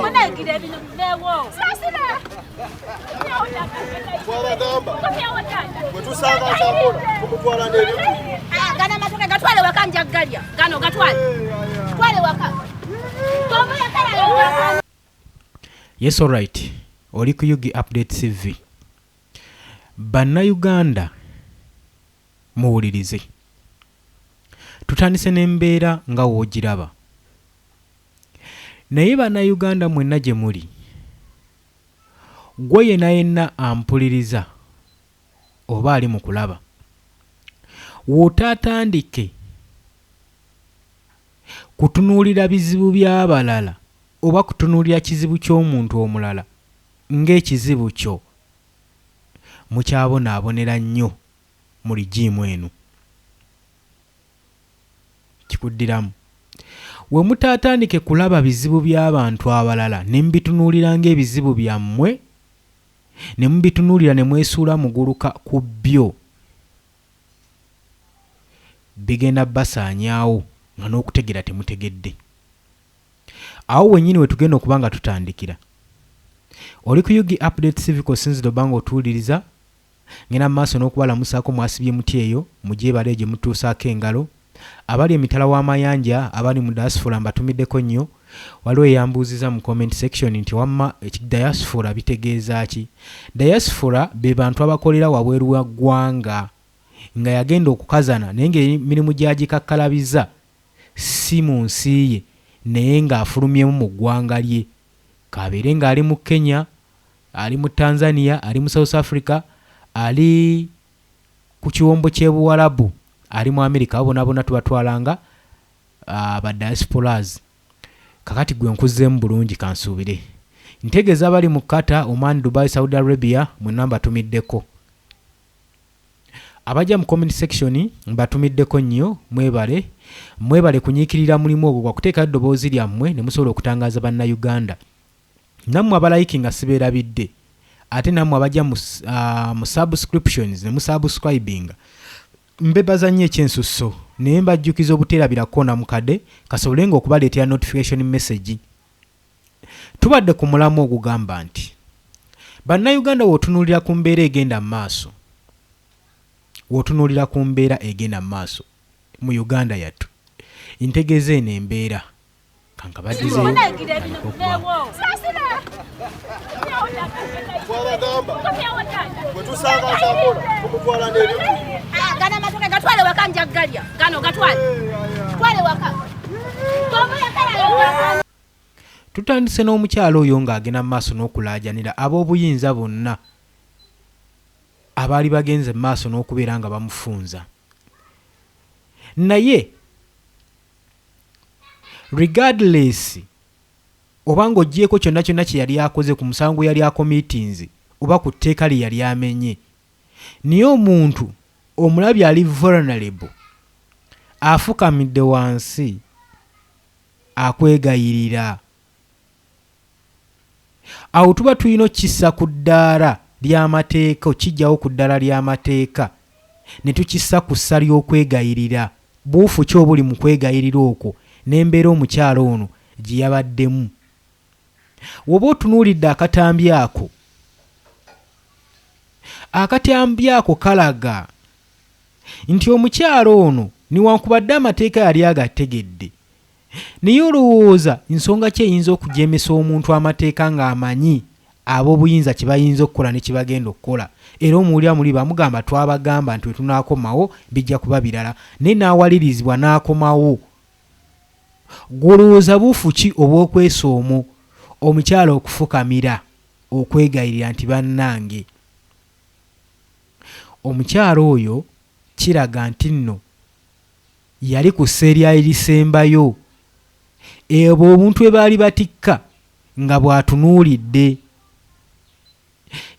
Munayigira ebintu biveewo. Twabagamba bwe tusanga akyakola tumutwala n'ebintu. Ah, gano amatoke gatwale waka nja galya. Gano gatwale. Twale waka. Yes alright, oli ku UG Update TV. Bannayuganda muwulirize. Tutandise n'embeera nga w'ogiraba. Naye Bannayuganda mwenna gye muli, ggwe yenna yenna ampuliriza oba ali mu kulaba, w'otaatandike kutunuulira bizibu by'abalala oba kutunuulira kizibu ky'omuntu omulala ng'ekizibu kyo, mukyabonaabonera nnyo mu rigiimu eno. Kikuddiramu. We mutaatandike kulaba bizibu by'abantu abalala ne mubitunuulira ng'ebizibu byammwe, ne mubitunuulira ne mwesuula muguluka ku byo, bigenda basaanyaawo nga n'okutegeera temutegedde. Awo wennyini we tugenda okuba nga tutandikira. Oli ku UG Update Civic osinzidde obba ng'otuwuliriza. Ngenda mu maaso n'okubalamusaako mwasibye mutya eyo mugyebale gye mutuusaako engalo. Abali emitala w'amayanja, abali mu diaspora mbatumiddeko nnyo. Waliwo eyambuuzizza mu comment section nti wamma diaspora bitegeeza ki? Diaspora be bantu abakolera wabweru wa ggwanga nga yagenda okukazana naye ng'emirimu gy'agikakkalabiza si mu nsi ye naye ng'afulumyemu mu ggwanga lye k'abeere ng'ali mu Kenya, ali mu Tanzania, ali mu South Africa, ali ku kiwombo ky'e Buwarabu, ali mu America, abo bonabona tubatwala nga uh, ba diasporas. Kakati gwe nkuzzeemu bulungi kansuubire. Ntegeeza abali mu Qatar, Oman, Dubai, Saudi Arabia mwenna mbatumiddeko. Abajja mu comment section mbatumiddeko nnyo mwebale. Mwebale kunyiikirira mulimu ogwo gwa kuteekayo ddoboozi lyammwe ne musobola okutangaaza Bannayuganda. Nammwe abalayikinga sibeerabidde ate nammwe abajja mu, uh, mu subscriptions ne musubscribinga mbebaza nnyo ekyensusso naye mbajjukiza obuteerabira kukoona mukade kasobolenga okubaleetera notification message. Tubadde ku mulamwa ogugamba nti Bannayuganda w'otunuulira ku mbeera egenda mu maaso, w'otunuulira ku mbeera egenda mu maaso mu Uganda yattu, ntegeeza eno embeera kankabaddizeeyo ntandike okuba Twabagamba bwe tusanga akyakola tumutwala n'ebintu. Ah, gano amatoke gatwale waka nja galya. Gano gatwale. Twale waka. Tutandise n'omukyala oyo ng'agenda mu maaso n'okulaajanira ab'obuyinza bonna abaali bagenze mu maaso n'okubeera nga bamufunza. Naye regardless oba ng'oggyeeko kyonna kyonna kye yali akoze ku musango gwe yali akomitinze oba ku tteeka lye yali amenye, naye omuntu omulabye ali vulnerable, afukamidde wansi akwegayirira. Awo tuba tulina okukissa ku ddaala ly'amateeka, okukiggyawo ku ddaala ly'amateeka ne tukissa ku ssa ly'okwegayirira. Buufu ki obuli mu kwegayirira okwo n'embeera omukyala ono gye yabaddemu? W'oba otunuulidde akatambi ako, akatambi ako kalaga nti omukyala ono newankubadde amateeka yali agategedde, Naye olowooza nsonga ki eyinza okujeemesa omuntu amateeka ng'amanyi ab'obuyinza kye bayinza okukola ne kye bagenda okukola? Era omuwulira muli bamugamba twabagamba nti bwe tunaakomawo bijja kuba birala naye n'awalirizibwa n'akomawo. Ggwe olowooza buufu ki obw'okwesa omwo omukyala okufukamira okwegayirira nti bannange? Omukyala oyo kiraga nti nno Yali ku ssa eryali lisembayo. Ebwo obuntu bwe baali batikka nga bw'atunuulidde.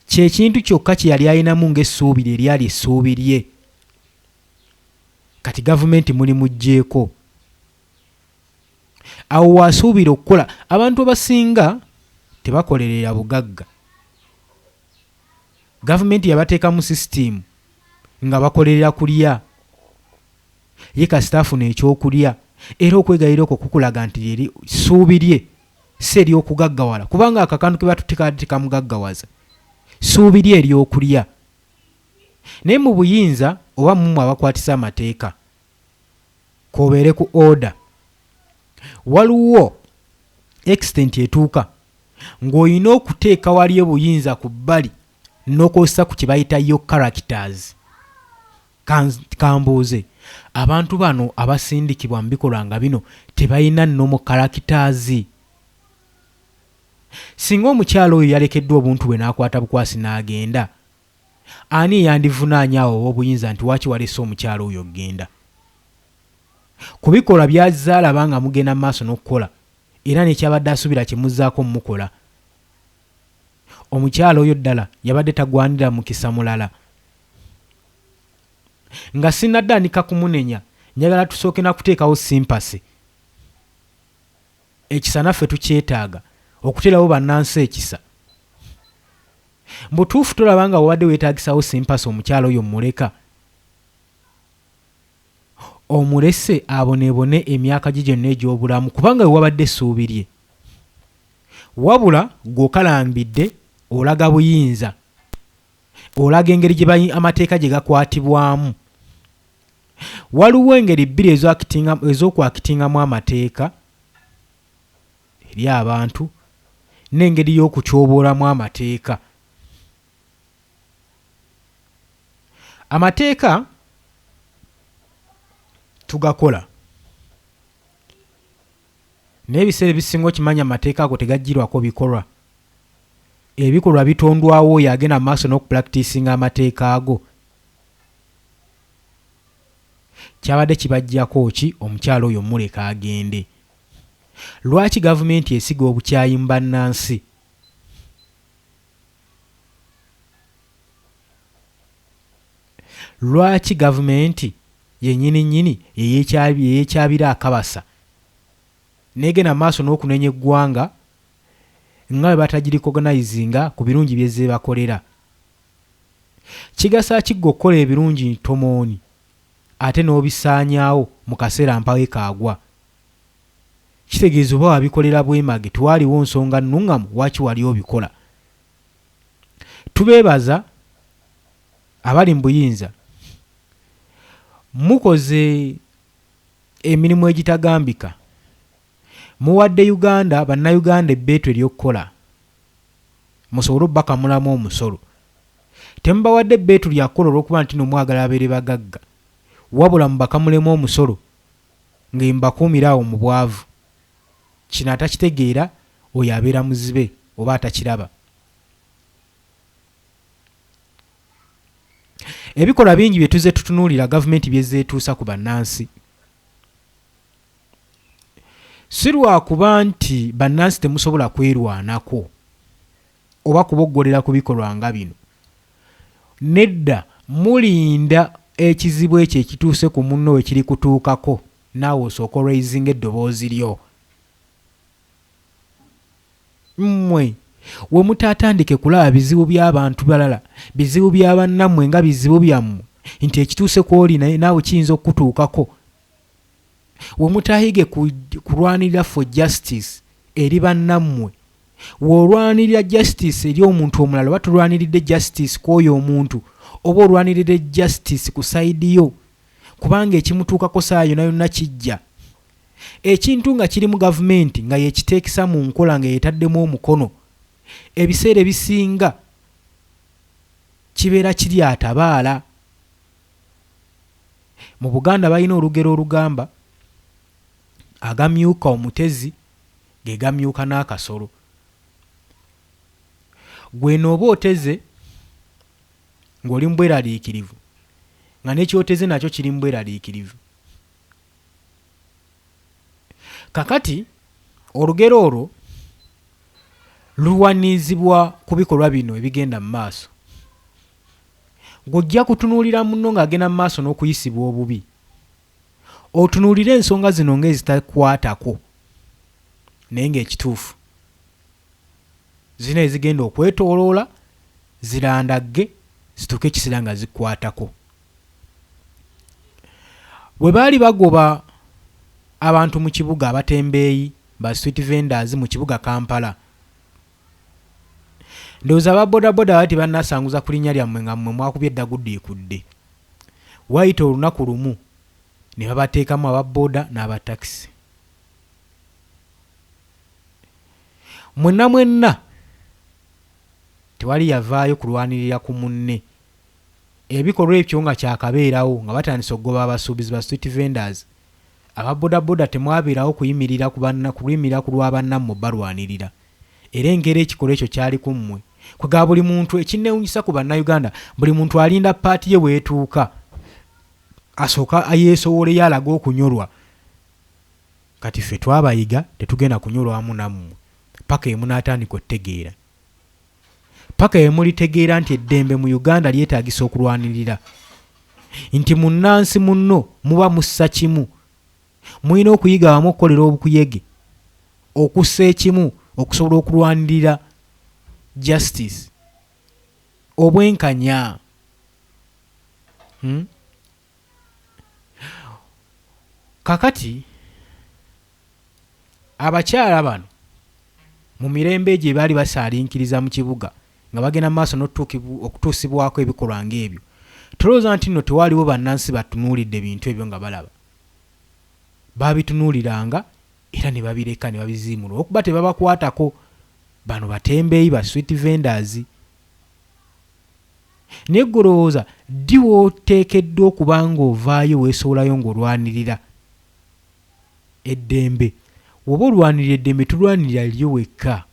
Kye kintu kyokka kye yali alinamu nga essuubi lye lyali essuubi lye. Kati gavumenti mulimuggyeeko. Awo w'asuubira okukola. Abantu abasinga tebakolerera bugagga. Gavumenti yabateekamu sisitiimu nga bakolerera kulya. Ye kasita afuna ekyokulya era okwegayirira okwo kukulaga nti lyeri ssuubi lye. si ery'okugaggawala kubanga ako akantu ke batutika tekamugaggawaza ssuubi lye ery'okulya naye mu buyinza oba mumwe abakwatisa amateeka k'obeere ku order waliwo extent etuuka ng'olina okuteeka wali obuyinza ku bbali n'okozesa ku kye bayita yo characters. Kambuuze, abantu bano abasindikibwa mu bikolwa nga bino tebalina normal characters? Singa omukyala oyo yalekeddwa obuntu bwe n'akwata bukwasi n'agenda, ani eyandivunaanye awo ow'obuyinza nti waaki walese omukyala oyo okugenda? Ku bikolwa by'azze alaba nga mugenda mu maaso n'okukola era ne ky'abadde asuubira kye muzzaako mukola. Omukyala oyo ddala yabadde tagwanira mukisa mulala? Nga sinnatandika kumunenya, njagala tusooke na kuteekawo sympathy. Ekisa naffe tukyetaaga, okuteerawo bannansi ekisa. Mbutuufu tolaba nga wabadde weetaagisaawo sympathy omukyala oyo mmuleka? Omulese aboneebone emyaka gye gyonna egy'obulamu kubanga we wabadde essuubi lye. Wabula ggwe okalambidde olaga buyinza. Olaga engeri gye amateeka gye gakwatibwamu. Waliwo engeri bbiri ez'okwakitingamu amateeka eri abantu n'engeri y'okutyoboolamu amateeka. Amateeka tugakola naye ebiseera ebisinga okimanyi amateeka ago tegajjirwako bikolwa. Ebikolwa bitondwawo oyo agenda mu maaso n'okupulakitisinga amateeka ago. Kyabadde kibaggyako ki omukyala oyo omuleka agende? Lwaki gavumenti esiga obukyayi mu bannansi? Lwaki gavumenti yennyini nnyini yeyeekyabira akabasa n'egenda mu maaso n'okunenya eggwanga nga bwe batagirikoganayizinga ku birungi by'ezze ebakolera? Kigasa ki ggwe okukola ebirungi ntomooni ate n'obisaanyaawo mu kaseera mpawekaagwa? Kitegeeza oba wabikolera bwemage tewaaliwo nsonga nnungamu waaki wali obikola. Tubeebaza abali mu buyinza mukoze emirimu egitagambika. Muwadde Uganda, Bannayuganda ebbeetu ery'okukola musobole obubakamulamu omusolo. Temubawadde bbeetu lya kukola olw'okuba nti no mwagala babeere bagagga, wabula mubakamulemu omusolo nga mubakuumire awo mu bwavu. Kino atakitegeera oyo abeera muzibe oba atakiraba. Ebikolwa bingi bye tuzze tutunuulira gavumenti by'ezze etuusa ku bannansi. Si lwakuba nti bannansi temusobola kwerwanako oba kuboggolera ku bikolwa nga bino. Nedda, mulinda ekizibu ekyo ekituuse ku munno we kirikutuukako naawe osooke oraisinge eddoboozi lyo. Mmwe we mutaatandike kulaba bizibu bya bantu balala, bizibu bya bannammwe nga bizibu byammwe, nti ekituuse kw'oli naye naawe kiyinza okukutuukako. We mutaayige kulwanirira for justice eri bannammwe. W'olwanirira justice eri omuntu omulala oba tolwaniridde justice kw'oyo omuntu, oba olwaniridde justice ku side yo, kubanga ekimutuukako ssaawa yonna yonna kijja. Ekintu nga kirimu gavumenti nga y'ekiteeksa mu nkola nga y'etaddemu omukono, ebiseera ebisinga kibeera kiri atabaala. Mu Buganda balina olugero olugamba, Agamyuka omutezi ge gamyuka n'akasolo. Ggwe eno oba oteze ng'oli mu bweraliikirivu nga ne ky'oteze nakyo kiri mu bweraliikirivu. Kakati olugero olwo luwanizibwa ku bikolwa bino ebigenda mu maaso. Ggwe ojja kutunuulira munno ng'agenda mu maaso n'okuyisibwa obubi, otunuulire ensonga zino ng'ezitakwatako naye ng'ekituufu zirina ezigenda okwetooloola zirandagge zituuke ekiseera nga zikukwatako. Bwe baali bagoba abantu mu kibuga abatembeeyi ba street vendors mu kibuga Kampala. Ndowooza aba bodaboda bali tebannasanguza ku linnya lyammwe nga mmwe mwakubye eddaguddiikudde. Waayita olunaku lumu ne babateekamu aba boda n'aba takisi. Mwenna mwenna tewali yavaayo kulwanirira ku munne. Ebikolwa ebyo nga kyakabeerawo nga batandise okugoba abasuubuzi ba street vendors, aba bodaboda temwabeerawo kuyimirira ku banna kuyimirira ku lwa bannammwe balwanirira. Era engeri ekikolwa ekyo kyali ku mmwe. Kwegamba buli muntu ekinneewunyisa ku Bannayuganda buli muntu alinda part ye w'etuuka asooka yeesowoleyo alage okunyolwa. Kati ffe twabayiga tetugenda kunyolwamu nammwe paka emunaatandika otutegeera. Paka emulitegeera nti eddembe mu Uganda lyetaagisa okulwanirira. Nti munnansi munno muba mussa kimu. Mulina okuyiga wamu okukolera obukuyege, okussa ekimu okusobola okulwanirira justice, obwenkanya. Hmm? Kakati abakyala bano mu mirembe egyo ebaali basaalinkiriza mu kibuga nga bagenda mu maaso n'okutuusibwako ebikolwa ng'ebyo, tolowooza nti nno tewaaliwo bannansi batunuulidde bintu ebyo nga balaba. Baabitunuuliranga era ne babireka ne babiziimuula olw'okuba tebabakwatako. Bano batembeeyi ba street vendors. Naye ggwe olowooza ddi w'oteekeddwa okuba ng'ovaayo weesowolayo ng'olwanirira eddembe? Bw'oba olwanirira eddembe tolwanirira liryo wekka,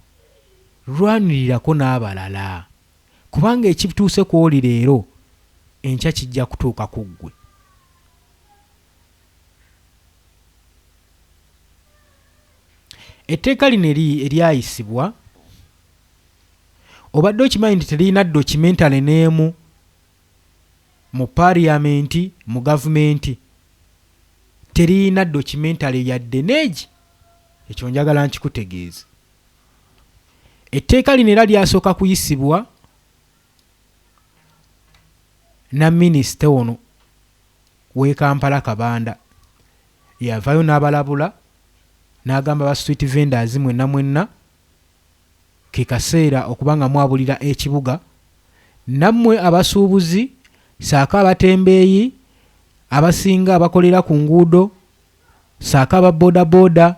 lwanirirako n'abalala kubanga ekituuse kw'oli leero enkya kijja kutuuka ku ggwe. Etteeka lino eryayisibwa obadde okimanyi nti teririna documentary n'emu mu parliament, mu gavumenti teririna documentary yadde n'egi, ekyo njagala nkikutegeeze. Etteeka lino era lyasooka kuyisibwa na minisita ono w'e Kampala Kabanda yavaayo n'abalabula n'agamba ba street vendors mwenna mwenna ke kaseera okuba nga mwabulira ekibuga nammwe abasuubuzi ssaako abatembeeyi abasinga abakolera ku nguudo ssaako aba bodaboda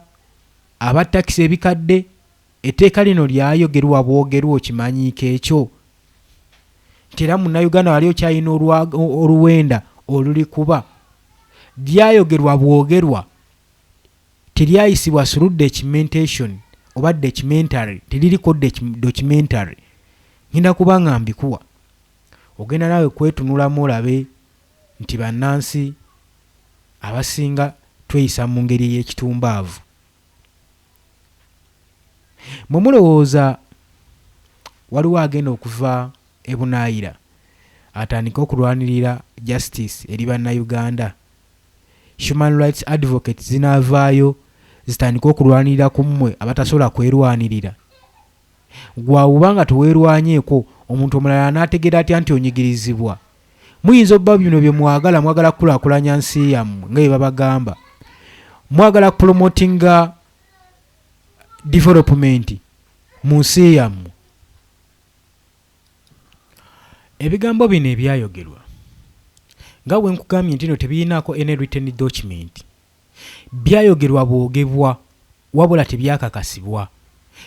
aba takisi ebikadde etteeka lino lyayogerwa bwogerwa okimanyiiko ekyo nti era munnayuganda wali okyalina oluwenda olulikuba lyayogerwa bwogerwa teryayisibwa through documentation oba documentary teririko documentary ngenda kuba nga mbikuwa ogenda naawe kwetunulamu olabe nti bannansi abasinga tweyisa mu ngeri ey'ekitumbaavu. Mwe mulowooza waliwo agenda okuva e bunaayira atandike okulwanirira justice eri Bannayuganda? Human rights advocates zinaavaayo zitandike okulwanirira ku mmwe abatasobola kwerwanirira? Ggwe awo bw'oba nga teweerwanyeeko, omuntu omulala anaategeera atya nti onyigirizibwa? Muyinza obba bino bye mwagala, mwagala kukulaakulanya nsi yammwe nga bwe babagamba. Mwagala kupromotinga development mu nsi yammwe. Ebigambo bino ebyayogerwa nga bwe nkugambye nti no tebirinaako any written document, byayogerwa bwogebwa wabula tebyakakasibwa.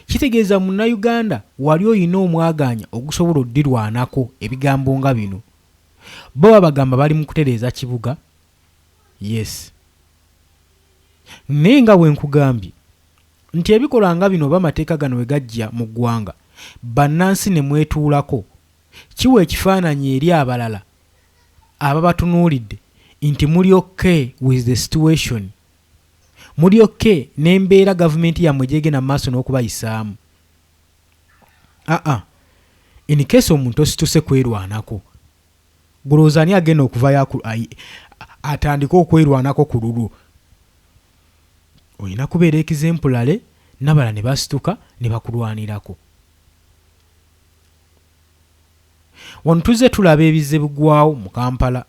Kitegeeza Munnayuganda wali olina omwagaanya ogusobola oddirwanako ebigambo nga bino. Bo babagamba bali mu kutereeza kibuga? Yes. Naye nga bwe nkugambye nti ebikolwa nga bino oba amateeka gano we gajja mu ggwanga bannansi ne mwetuulako kiwa ekifaananyi eri abalala ababatunuulidde nti muli okay with the situation, muli okay n'embeera gavumenti yammwe gy'egenda mu maaso n'okubayisaamu. Aa, in case omuntu osituse kwerwanako, golowooza ani agenda okuvayo atandike okwerwanako ku lulwo? Olina kubeera exemplary n'abalala ne basituka ne bakulwanirako. Wano tuzze tulaba ebizze bigwawo mu Kampala,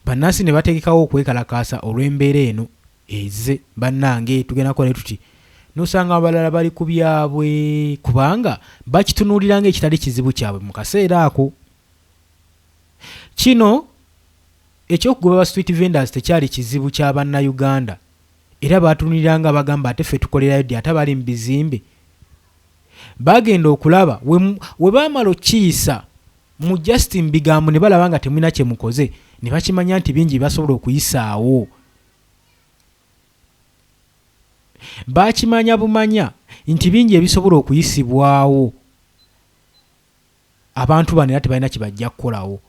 bannansi ne bategekawo okwekalakaasa olw'embeera eno. Ezze bannange tugenda kukola tuti nosanga abalala bali ku byabwe kubanga bakitunuulira ng'ekitali kizibu kyabwe mu kaseera ako. Kino eky'okugoba ba street vendors tekyali kizibu kya Bannayuganda era baatunulira nga bagamba ate ffe tukolerayo ddi ate abali mu bizimbe. Baagenda okulaba we baamala okukiyisa mu just mu bigambo ne balaba nga temulina kye mukoze ne bakimanya nti bingi bye basobola okuyisaawo. Baakimanya bumanya nti bingi ebisobola okuyisibwawo abantu bano era tebalina kye bajja kukolawo.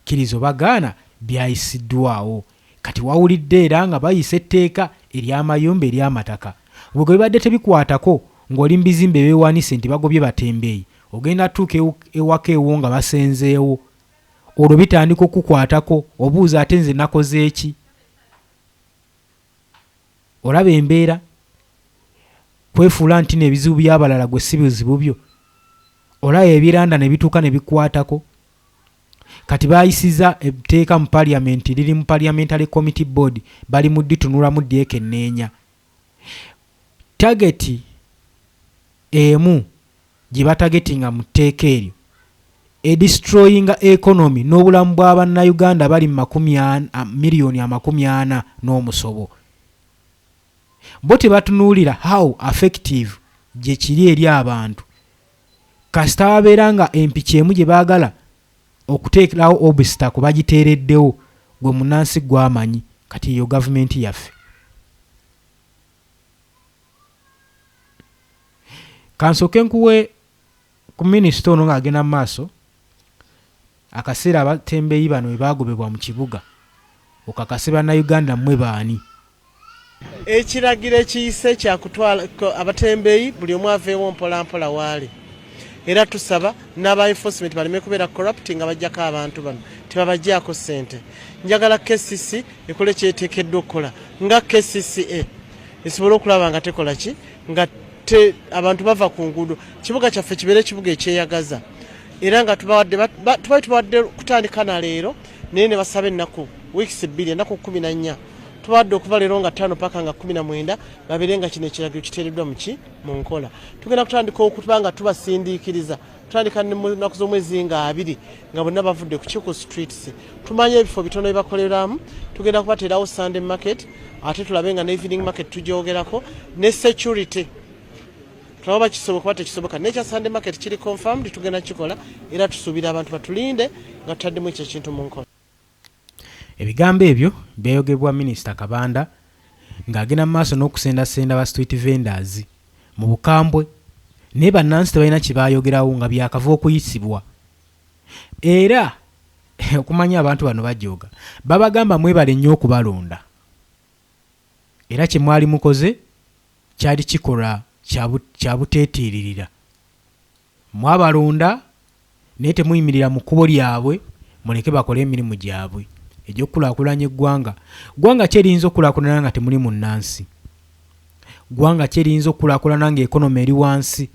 Kkiriza oba gaana byayisiddwawo. Kati wawulidde era nga bayisa etteeka ery'amayumba ery'amataka. Gwe gwe bibadde tebikwatako ng'oli mu bizimbe beewanise nti bagobye batembeeyi, ogenda tuuka ewaka ewuwo nga basenzeewo. Olwo bitandika okukukwatako obuuza ate nze nakoze ki? Olaba embeera? Kwefuula ntino ebizibu by'abalala gwe si bizibu byo. Olaba ebiranda ne bituuka ne bikukwatako. Kati baayisizza etteeka mu parliament liri mu parliamentary committee board bali mu dditunulamu dyekenneenya. Target emu gye batagetinga mu tteeka eryo edestroyinga economy n'obulamu bwa Bannayuganda abali mu makumi miliyoni 40 n'omusobo. Bo tebatunuulira how affective gye kiri eri abantu. Kasita babeera nga empiki emu gye baagala okuteekerawo obstacle bagiteereddewo, gwe munnansi ggwe amanyi. Kati eyo gavumenti yaffe. Kansooke nkuwe ku minisita ono ng'agenda mu maaso akaseera abatembeeyi bano we baagobebwa mu kibuga okakase Bannayuganda mmwe baani. Ekiragiro ekiyise kyakutwala abatembeeyi buli omu aveewo mpolampola waali, era tusaba n'aba enforcement baleme kubeera corrupt nga bajjako abantu bano, tebabajjaako ssente. Njagala KCC ekole kyeteekeddwa okukola nga KCCA esobole okulaba nga tekola ki nga te, abantu bava ku nguudo, kibuga kyaffe kibeere ekibuga ekyeyagaza. Era nga tubawadde tubali tubawadde kutandika na leero, naye ne basaba ennaku weeks 2, ennaku 14 tubawadde okuva leero nga 5 paka nga 19 babeere nga kino ekiragiro kiteereddwa muki mu nkola. Tugenda kutandika okuba nga tubasindiikiriza, tutandika mu nnaku z'omwezi nga 20 nga bonna bavudde ku Kiku streets. Tumanye ebifo bitono bye bakoleramu, tugenda kubateerawo Sunday market, ate tulabe nga ne evening market tugyogerako ne security tulaba bakisoboka oba tekisoboka. Nekya Sunday market kiri confirmed, tugenda kikola era tusuubira abantu batulinde nga tutaddemu ekyo ekintu mu nkola. Ebigambo ebyo byayogebwa Minisita Kabanda ng'agenda mu maaso n'okusendasenda ba street vendors mu bukambwe naye bannansi tebalina kye baayogerawo nga byakava okuyisibwa. Era okumanya abantu bano bajooga babagamba mwebale nnyo okubalonda era kye mwali mukoze kyali kikolwa kya buteetiiririra. Mwabalonda naye temuyimirira mu kkubo lyabwe, muleke bakole emirimu gyabwe egy'okukulaakulanya eggwanga. Ggwanga ki eriyinza okukulaakulana nga temuli munnansi? Ggwanga ki eriyinza okukulaakulana nga economy eri wansi?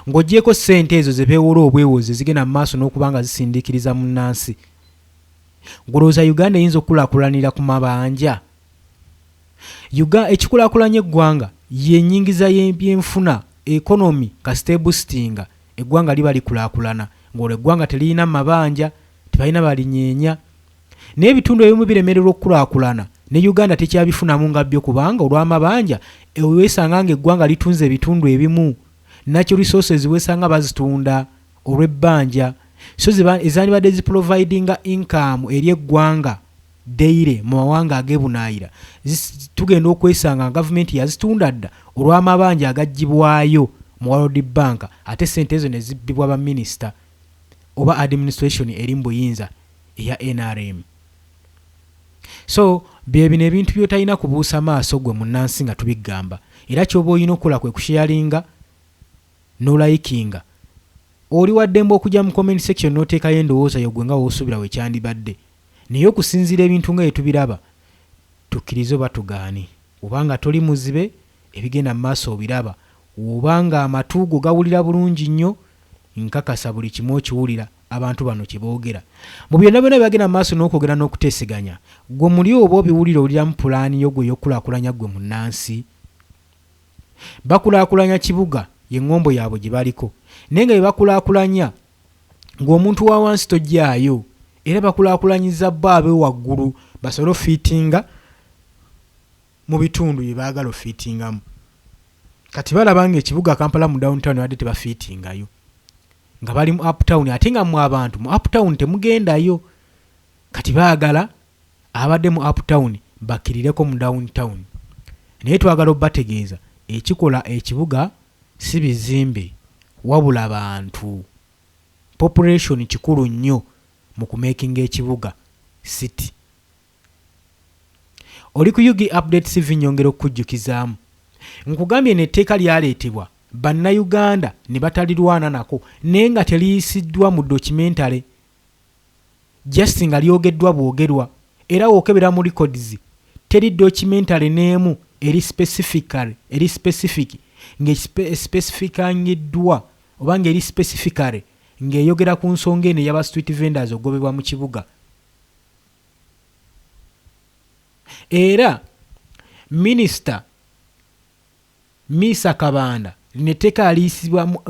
Ng'oggyeeko ssente ezo ze beewola obwewozi ezigenda mu maaso n'okuba nga zisindiikiriza munnansi, ggwe olowooza Uganda eyinza okukulaakulanira ku mabanja? Ekikulaakulanya eggwanga y'ennyingiza y'ebyenfuna, economy, kasita ebusitinga, eggwanga liba likulaakulana ng'olwo eggwanga teririna mabanja, tebalina balinyeenya. Naye ebitundu ebimu biremererwa okukulaakulana ne Uganda tekyabifunamu nga byo kubanga olw'amabanja weesanga ng'eggwanga litunze ebitundu ebimu, natural resources weesanga bazitunda olw'ebbanja so ezandibadde ziprovidinga income eri eggwanga daily mu mawanga ag'ebunaayira tugenda okwesanga nga gavumenti yazitunda dda olw'amabanja agaggyibwayo mu World Bank ate ssente ezo ne zibbibwa baminisita oba administration eri mu buyinza eya nrm. So bye bino ebintu by'otalina kubuusa maaso ggwe munnansi nga tubigamba era ky'oba olina okukola kwe kusharinga n'olayikinga. Oli wa ddembe okujja mu comment section n'oteekayo endowooza yo ggwe nga w'osuubira we kyandibadde. Naye okusinziira ebintu nga bwe tubiraba, tukkirize oba tugaane, oba nga toli muzibe, ebigenda mu maaso obiraba, oba nga amatu go gawulira bulungi nnyo, nkakasa buli kimu okiwulira. abantu bano kye boogera. Mu byonna byonna bye bagenda mu maaso n'okwogera n'okuteeseganya, ggwe muli oba obiwulira owuliramu pulaani yo ggwe ey'okukulaakulanya ggwe munnansi? Bakulaakulanya kibuga ye ŋŋombo yaabwe gye baliko. Naye nga bye bakulaakulanya ng'omuntu wa wansi tojjaayo era bakulaakulanyiza bo abewaggulu basobole ofiitinga mu bitundu bye baagala ofiitingamu. Kati balaba ng'ekibuga Kampala mu downtown babadde tebafiitingayo nga bali mu uptown ate nga mmwe abantu mu uptown temugendayo. Kati baagala abadde mu uptown bakkirireko mu downtown. Naye twagala obategeeza ekikola ekibuga si bizimbe wabula bantu. Population kikulu nnyo mu kumakinga ekibuga city. Oli ku Ug Update TV nnyongera okukujjukizaamu. Nkugambye eno etteeka lyaleetebwa Bannayuganda ne batalirwana nako naye nga teriyisiddwa mu documentary just nga lyogeddwa bwogerwa era w'okebera mu records teri documentary n'emu eri specifically eri specific ng'especifikangiddwa oba ng'eri specifically ng'eyogera ku nsonga eno ey'aba street vendors okugobebwa mu kibuga. Era minisita Misa Kabanda lino etteeka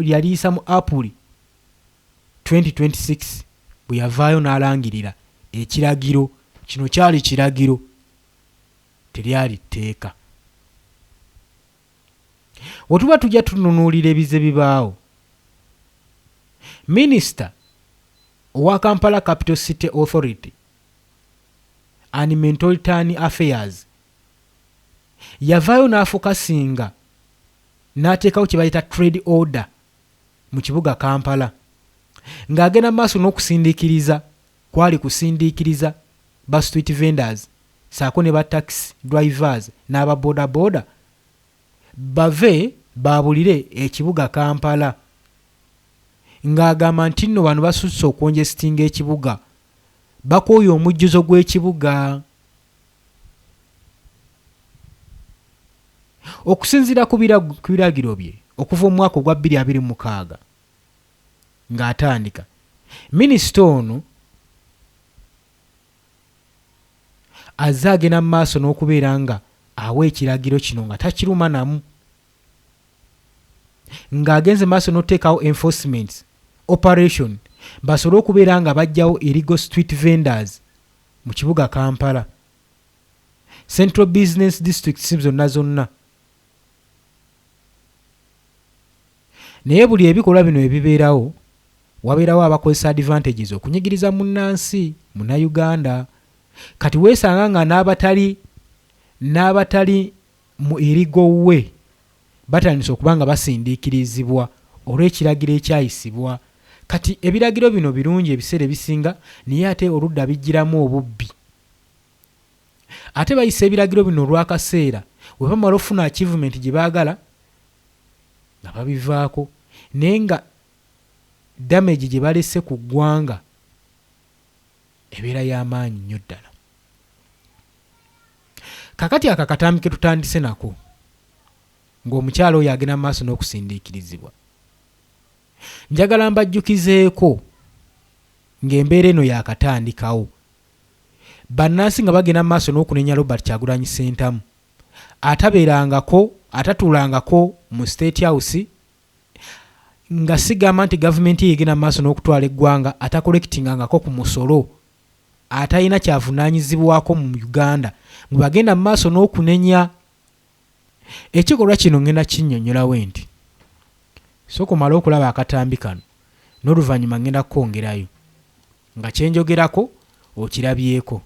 yaliyisa mu Apuli 2026 bwe yavaayo n'alangirira ekiragiro. Kino kyali kiragiro, teryali tteeka. We tuba tujja tununuulira ebizze bibaawo, minisita owa Kampala Capital City Authority and Metropolitan Affairs yavaayo n'afokasinga n'ateekawo kye bayita trade order mu kibuga Kampala ng'agenda mu maaso n'okusindiikiriza kwali kusindiikiriza ba street vendors ssaako ne ba taxi drivers n'aba bodaboda bave baabulire ekibuga Kampala ng'agamba nti nno bano basusse okwonjesitinga ekibuga bakooye omujjuzo gw'ekibuga. Okusinziira ku biragiro bye okuva omwaka ogwa 2026 ng'atandika, minisita ono azze agenda mu maaso n'okubeera nga awa ekiragiro kino nga takiruma namu ng'agenze maaso n'okuteekawo enforcement operation basobole okubeera nga baggyawo illegal street vendors mu kibuga Kampala, Central Business Districts zonna zonna. Naye buli ebikolwa bino ebibeerawo wabeerawo abakozesa advantages okunyigiriza munnansi Munnayuganda. Kati weesanga nga n'abatali n'abatali mu illegal way batandise okuba nga basindiikirizibwa olw'ekiragiro ekyayisibwa. Kati ebiragiro bino birungi ebiseera ebisinga naye ate oludda bijjiramu obubbi. Ate bayisa ebiragiro bino olw'akaseera, bwe bamala okufuna achievement gye baagala nga babivaako naye nga damage gye balese ku ggwanga ebeera ya maanyi nnyo ddala. Kakati ako akatambi ke tutandise nako ng'omukyala oyo agenda mu maaso n'okusindiikirizibwa. Njagala mbajjukizeeko ng'embeera eno yaakatandikawo, bannansi nga bagenda mu maaso n'okunenya Robert Kyagulanyi Ssentamu atabeerangako atatuulangako mu State House nga sigamba nti gavumenti ye egenda mu maaso n'okutwala eggwanga atakolekitingangako ku musolo atalina kyavunaanyizibwako mu Uganda mwe bagenda mu maaso n'okunenya ekikolwa kino. Ngenda kinnyonnyolawo nti sooka omale okulaba akatambi kano n'oluvannyuma ngenda kukwongerayo nga kyenjogerako okirabyeko.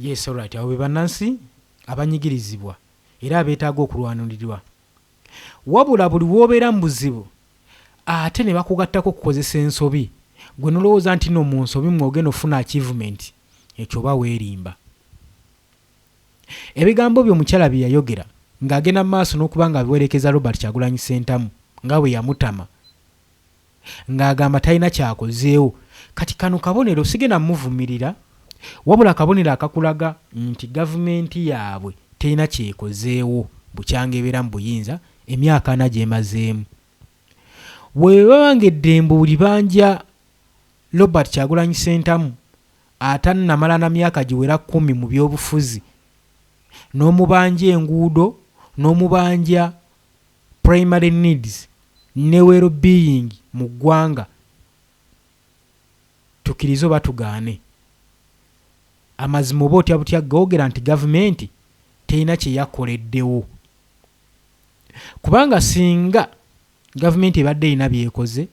Yes, alright. Abo be bannansi abanyigirizibwa era abeetaaga okulwanirirwa. Wabula buli w'obeera mu buzibu, Ate ne bakugattako okukozesa ensobi, gwe n'olowooza nti nno mu nsobi mw'ogenda okufuna achievement, ekyo oba weerimba. Ebigambo bye omukyala bye yayogera ng'agenda mu maaso n'okuba ng'abiwerekeza Robert Kyagulanyi Ssentamu nga bwe yamutama ng'agamba talina ky'akozeewo. Kati kano kabonero, sigenda muvumirira wabula kabonero akakulaga nti gavumenti yaabwe terina ky'ekozeewo bukyanga ebeera mu buyinza emyaka ana gy'emazeemu. Bwebaba ng'eddembe olibanja Robert Kyagulanyi Ssentamu atannamala na myaka giwera kkumi mu byobufuzi n'omubanja enguudo n'omubanja primary needs ne well being mu ggwanga tukkirize oba tugaane amazima oba otya butya googera nti gavumenti terina kye yakoleddewo kubanga singa gavumenti ebadde erina by'ekoze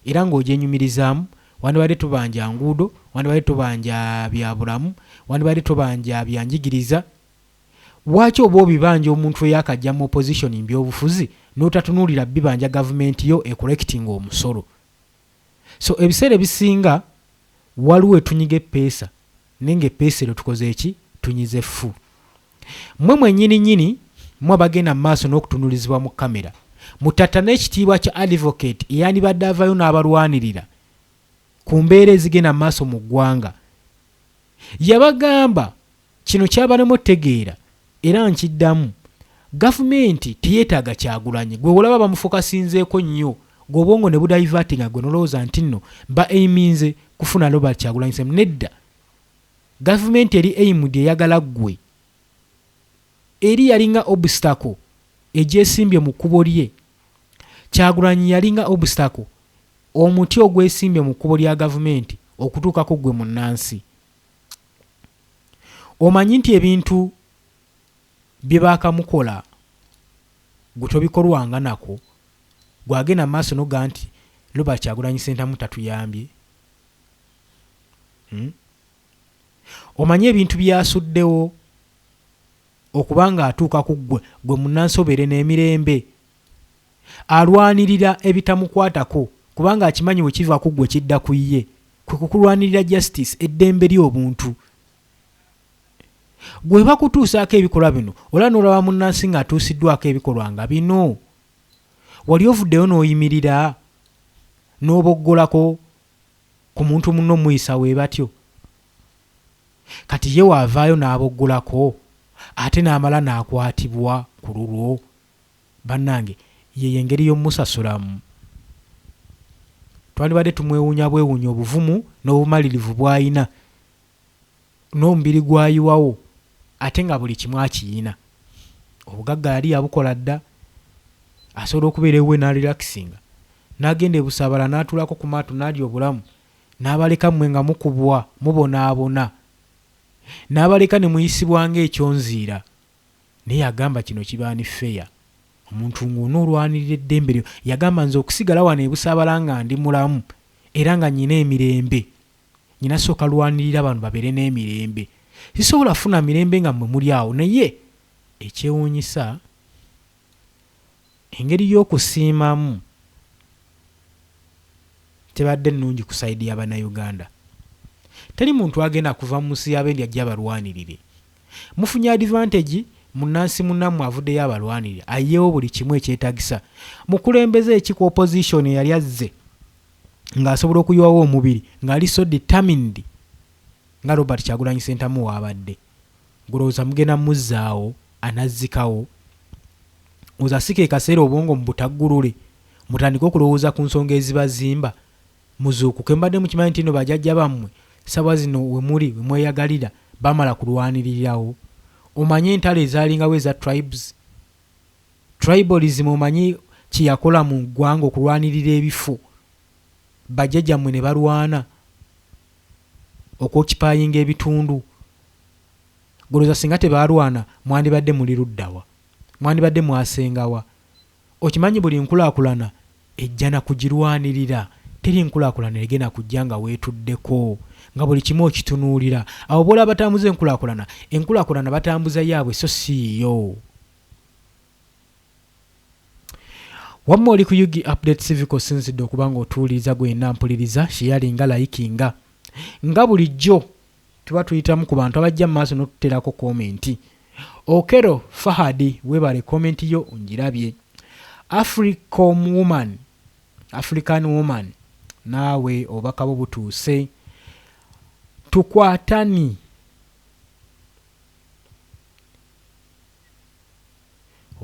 era ng'ogyenyumirizaamu wandibadde tobanja nguudo, wandibadde tobanja byabulamu, wandibadde tobanja byanjigiriza. Lwaki oba obibanja omuntu eyakajja mu opposition mu byobufuzi n'otatunuulira bibanja gavumenti yo ecollectinga omusolo? So ebiseera ebisinga waliwo wetunyiga eppeesa naye nga eppeesa eryo tukoze ki? Tunyize ffu. Mmwe mwennyini nnyini, mmwe abagenda mu maaso n'okutunulizibwa mu kkamera, mutattane ekitiibwa kya Advocate eyandibadde avayo n'abalwanirira ku mbeera ezigenda mu maaso mu ggwanga. Yabagamba, kino kyabalema otegeera era nkiddamu, gavumenti teyeetaaga Kyagulanyi. Gwe wolaba bamufokasinzeeko nnyo, gwe obwongo ne budayivatinga gwe nolowooza nti nno ba aiminze kufuna Robert Kyagulanyi Ssentamu. Nedda. Gavumenti eri aimed eyagala ggwe. Eri yalinga obstacle egyesimbye mu kkubo lye. Kyagulanyi yalinga obstacle, omuti ogwesimbye mu kkubo lya gavumenti okutuuka ku ggwe munnansi. Omanyi nti ebintu bye baakamukola ggwe tobikolwanga nako, ggwe agenda mu maaso n'ogamba nti Robert Kyagulanyi Ssentamu tatuyambye? Hmm? Omanyi ebintu by'asuddewo okuba ng'atuuka ku ggwe, ggwe munnansi obeere n'emirembe? Alwanirira ebitamukwatako kubanga akimanyi bwe kiva ku ggwe kidda ku ye, kwe kukulwanirira justice, eddembe ly'obuntu. Gwe bakutuusaako ebikolwa bino olaba n'olaba munnansi ng'atuusiddwako ebikolwa nga bino? Wali ovuddeyo n'oyimirira n'oboggolako ku muntu munno omuyisa webatyo? Kati ye w'avaayo n'aboggolako ate n'amala n'akwatibwa ku lulwo? Bannange yeeyo engeri y'omumusasulamu? Twandibadde tumwewuunya bwewuunya obuvumu n'obumalirivu bw'alina n'omubiri gw'ayiwawo ate nga buli kimu akiyina. Obugagga yali yabukola dda, asobola okubeera ewuwe n'arelaxinga n'agenda e Busaabala n'atuulako ku maato n'alya obulamu n'abaleka mmwe nga mukubwa mubonaabona n'abaleka ne muyisibwa ng'ekyonziira. Naye yagamba kino kiba unfair omuntu ng'onoolwanirira eddembe lyo. Yagamba nze okusigala wano e Busaabala nga ndi mulamu era nga nnyina emirembe Nyina sooka lwanirira bano babeere n'emirembe. Sisobola funa mirembe nga mwe muli awo naye ekyewuunyisa engeri y'okusiimamu tebadde nnungi ku side ya bannayuganda. Teri muntu agenda kuva mu nsi y'abendi ajje abalwanirire. Mufunye advantage munnansi munnammwe avuddeyo abalwanirire ayiyewo buli kimu ekyetagisa. Mukulembeze ki ku opposition eyali azze ng'asobola okuyiwawo omubiri ng'ali so determined nga Robert Kyagulanyi Ssentamu w'abadde. Gwe olowooza mugenda muzzaawo? Anazzikawo? Olowooza si ke kaseera obwongo mubutaggulule mutandike okulowooza ku nsonga ezibazimba? Muzuukuke mubadde mukimanyi nti nno bajajja bammwe ssaawa zino we muli we mweyagalira baamala kulwaniririrawo? Omanyi entalo ezaalingawo eza tribes? Tribalism omanyi kyeyakola mu ggwanga okulwanirira ebifo bajjajjammwe ne balwana okwokipayinga ebitundu? Gwe olowooza singa tebaalwana mwandibadde muli luddawa? Mwandibadde mwasengawa? Okimanyi buli nkulakulana ejja na kugirwanirira teri nkulakulana egenda kujja nga weetuddeko nga buli kimu okitunuulira. Abo b'olaba batambuza enkulakulana, enkulakulana batambuza yaabwe so si yiyo. Wamma oli ku Ug Update Civic osinzidde okuba nga otuwuliriza gwe yenna mpuliriza sheyalinga layikinga nga bulijjo tuba tuyitamu ku bantu abajja mu maaso n'otuteerako komenti. Okero Fahad webale komenti yo ngirabye. Africom woman African woman naawe obubaka bwo butuuse. Tukwatani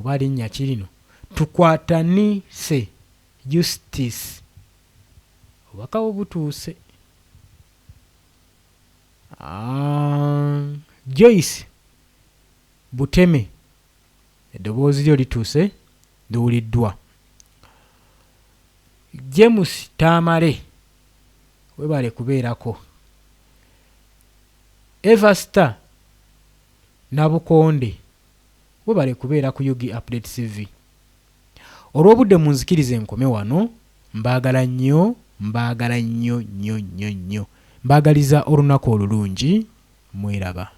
oba linnya ki lino tukwatanise justice obubaka bwo butuuse ah, Joyce Buteme eddoboozi lyo lituuse liwuliddwa James Tamale webale kubeerako Eva Star Nabukonde Webale kubeera ku Ug Update CV. Olw'obudde munzikirize nkome wano, mbaagala nnyo, mbaagala nnyo nnyo nnyo nnyo. Mbaagaliza olunaku olulungi, mweraba.